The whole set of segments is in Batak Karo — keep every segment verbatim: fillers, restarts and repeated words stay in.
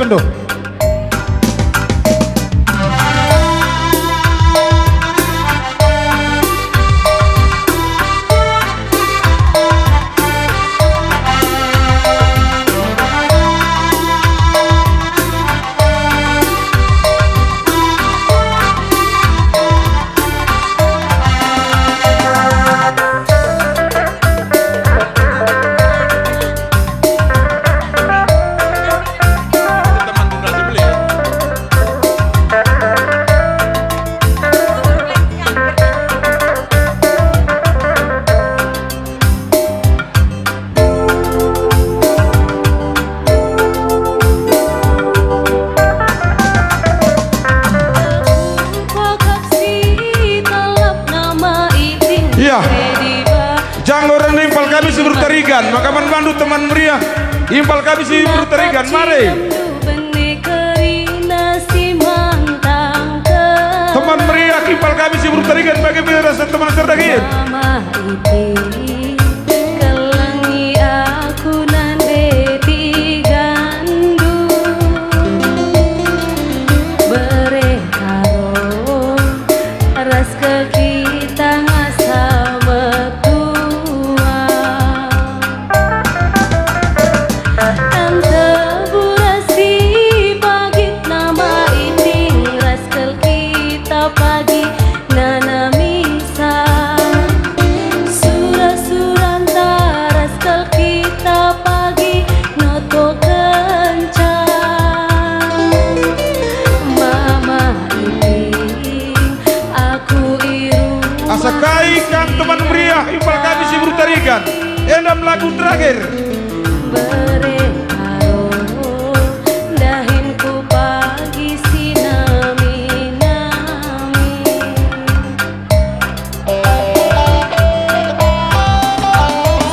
Aduh. Iya. Janglo rende impal kami si Beru Tarigan, maka man bandu teman meriah, impal kami si Beru Tarigan, mari. Teman meriah, impal kami si Beru Tarigan, bagi meriah rasa teman terdagir. Mama Ipin, kelengi aku nande tigandu. Bere karo ras kekita ngasa metua. Ante buras si pagit nama iting ras kekita pagi nanamisa. Sura-suranta ras kekita pagi notokenca. Mama Ipin, aku i rumah. Asa kai kam teman meriah, impal kami si Beru Tarigan. Endam lagu terakhir. Bere karo dahinku pagi si nami-nami.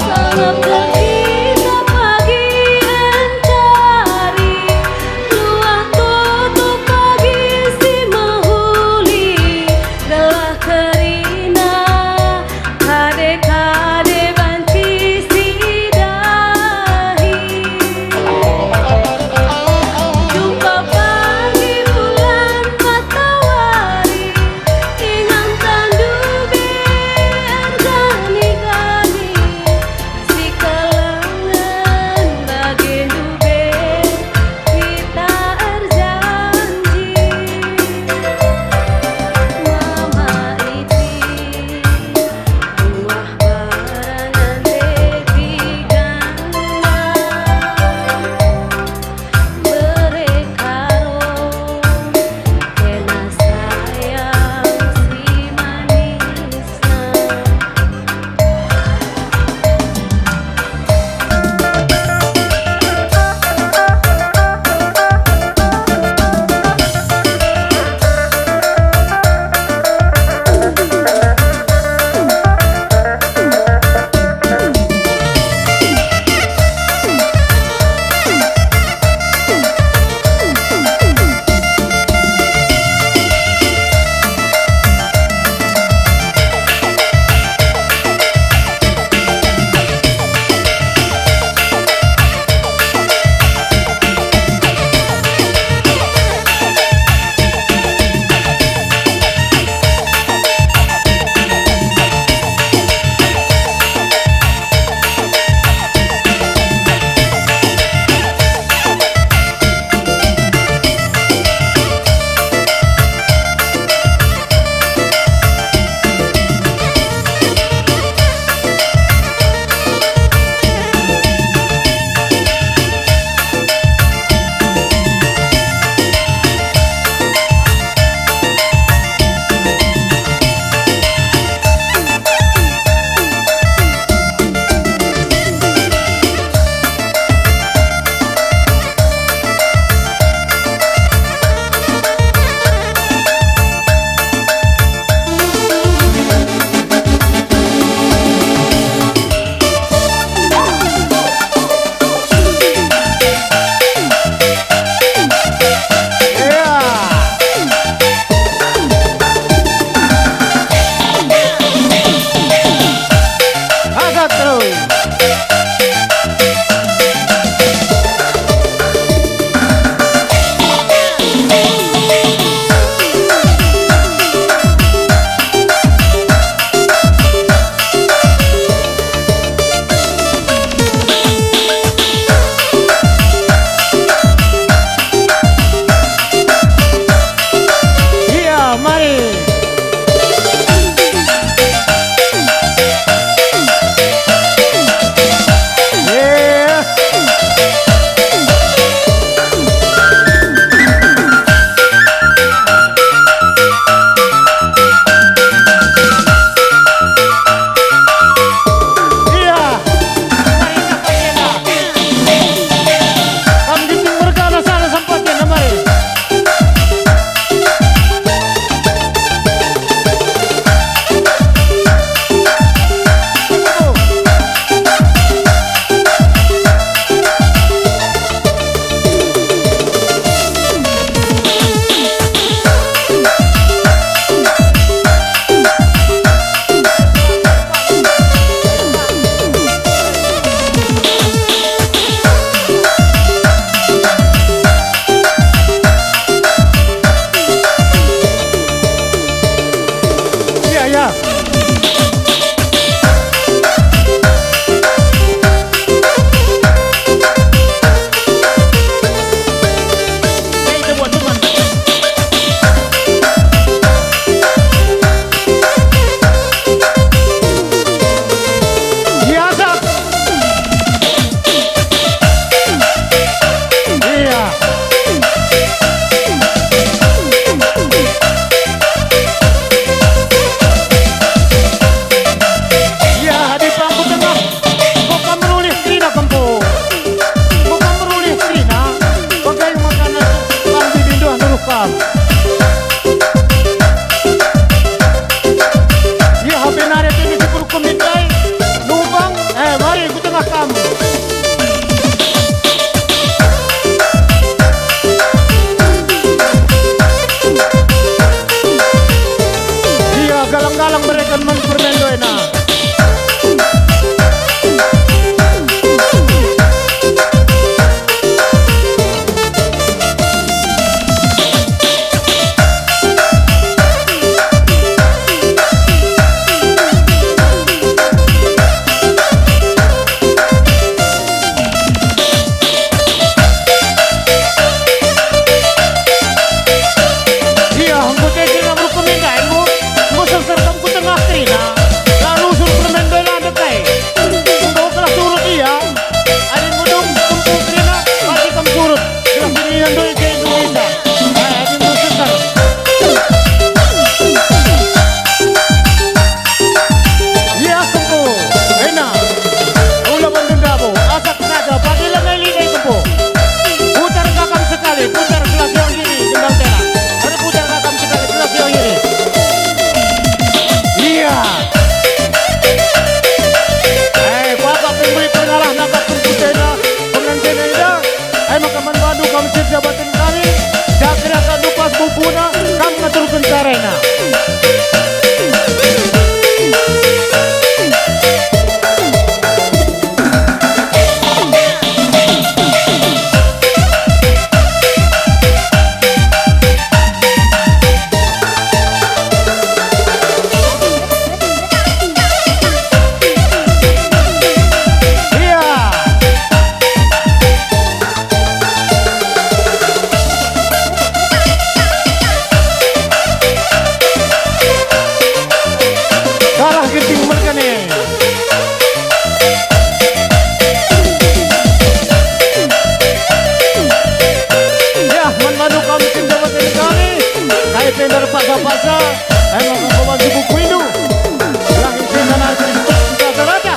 Sangap kekita pagi encari, luah toto pagi si mehuli, gelah kerina kade-kade banci si dahi. permen doena. Ia, enggo teh kerina beruku menda, enggo, enggo serser kam ku tengah kerina. Lalu suruh permen doe la ndekai. Enggo gelah surut ia. Adi enggo dung kumpul kerina, pasti kam surut. Gelah kerina ndoi ke Indonesia. Ai, adi enggo serser. Ia, sengko. Ena. Ula bandu ndabo. Asak Saja, pagi lengai lini tempo. Putar kakam sekali, putar gelah siang kiri, gendang tela. Ada putar kakam sekali, gelah siang kiri. Ia. Eh, kuakap pemberi pengalah nangkap pun kutena, pengantin enda. Eh, maka man bandu kam cit jabatan kami, jagera kandu pas bubuna, kam ngaturken carena. Ia. Kalah Ginting merkene. Ya, man bandu kam tim jabatan kami. Kai pe ndar paksa-paksa. Emang kau bantu buku indu. Lah, isi sana, isi rata-rata.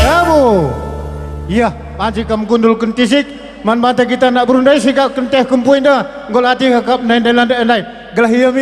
Kamu. Iya, banci kam gundul kentisik. Man banta kita nak berundai sikap kenteh kempu enda, enggo latih akap ndai-ndai landak ndai. Gelah ia min